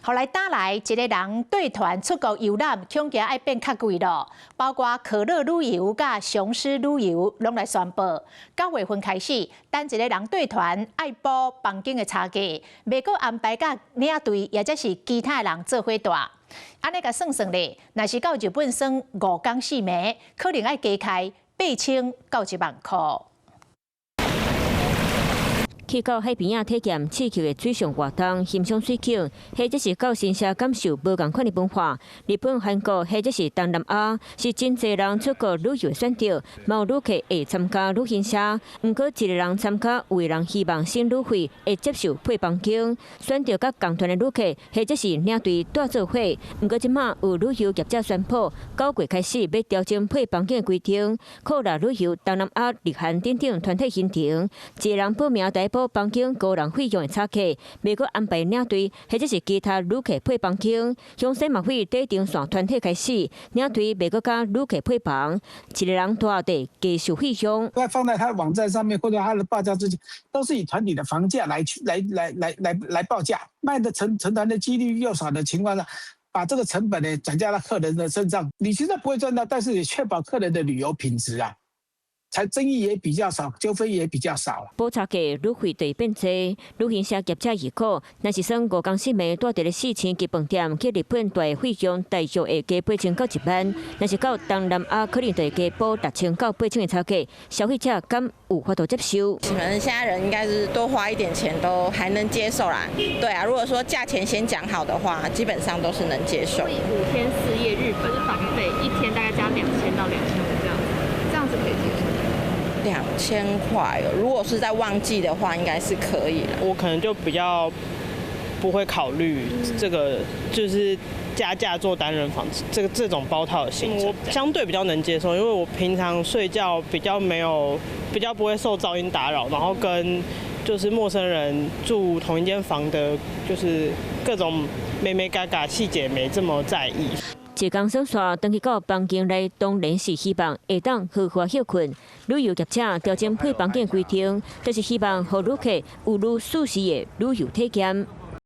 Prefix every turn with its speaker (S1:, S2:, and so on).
S1: 予來打來一个人對團出國遊覽，恐驚愛變較貴囉。包括可樂旅遊佮雄獅旅遊攏來宣布，9月份開始，單一个人對團愛補房間的差價，袂閣安排佮領隊抑者是其他的人做伙蹛。按呢共算算咧，若是到日本耍5工4暝，可能愛加開8000到1萬箍。
S2: 去到海邊仔體驗刺激的水上活動、欣賞水景，或者是到神社感受無仝款的文化。日本、韓國或者是東南亞，是真濟人出國旅遊的選擇。嘛有旅客會參加旅行社，毋過一个人參加，有的人希望省旅費，會接受配房間，選擇佮仝團的旅客，或者是領隊蹛做伙。毋過這馬有旅遊業者宣布，9月開始欲調整配房間的規定，擴大旅遊東南亞、日韓等等團體行程，一个人報名得補房間個人費用的差價，袂閣安排領隊或者是其他旅客配房間。雄獅嘛會短程線團體開始，領隊袂閣佮旅客配房，一个人蹛得加收費用。
S3: 在放在他的網站上面或者他的報價之前，都是以團體的房價來去來來來來來報價，賣的成成團的幾率又少的情況下，把這個成本呢轉嫁到客人的身上，你現在不會賺到，但是也確保客人的旅遊品質啊。才爭議也比較少，糾紛也比較少了。
S2: 補差價旅費就會變濟，旅行社業者預估，若是算5工4暝蹛佇咧四星級飯店去日本蹛的費用，大約會加8000到1萬；若是到東南亞，可能就會加補6000到8000的差價。消費者敢有法度接受？
S4: 反正現在人應該是多花一點錢都還能接受啦。對啊，如果說價錢先講好的話，基本上都是能接受。
S5: 5天4夜日本的房費，一天大概加2000到2500這樣子，這樣子可以接受。
S4: 2000塊，如果是在旺季的話，應該是可以了。
S6: 我可能就比較不會考慮這個，就是加價做單人房這種包套的行程，我相對比較能接受，因為我平常睡覺比較沒有，比較不會受噪音打擾，然後跟就是陌生人住同一間房的，就是各種眉眉角角細節沒這麼在意。
S2: 一工耍煞，轉去到房間內，當然是希望會當好好歇睏。旅遊業者調整配房間規定，就是希望予旅客有愈舒適的旅遊體驗。